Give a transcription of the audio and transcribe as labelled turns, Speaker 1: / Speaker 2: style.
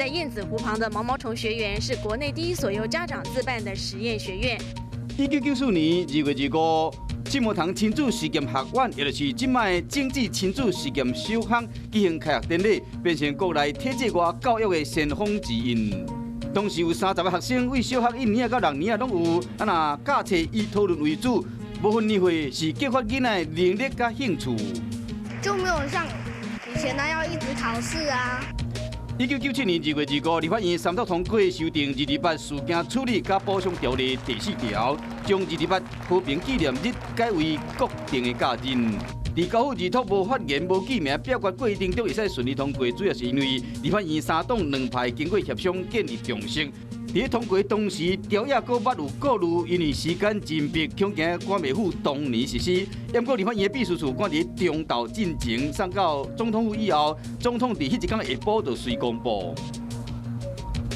Speaker 1: 燕子湖旁的毛毛蟲學園是國內第一所由家長自辦的實驗學院。
Speaker 2: 1994年2月25，志摩堂親子實驗學院，也就是這擺政治親子實驗小學，舉行開學典禮，變成國內體制外教育的先鋒之一。當時有30個學生，對小學一年仔到六年仔攏有，啊若教冊以討論為主，無分年歲，是激發囡仔的能力佮興趣。
Speaker 3: 就沒有像以前那樣一直考試啊。
Speaker 2: 1997年2月25，立法院三讀通過修訂二二八事件處理佮補償條例第四條，將二二八和平紀念日改為國定的假日。佇交付兒托無發言、無記名表決過程中會使順利通過，主要是因為立法院三黨兩派經過協商建立共識。佇通過當時，朝野閣捌有顧慮，因為時間真迫，恐驚趕袂赴當年實施。毋過立法院秘書處趕佇中晝進前送到總統府以後，總統佇彼一工下晡就隨公布。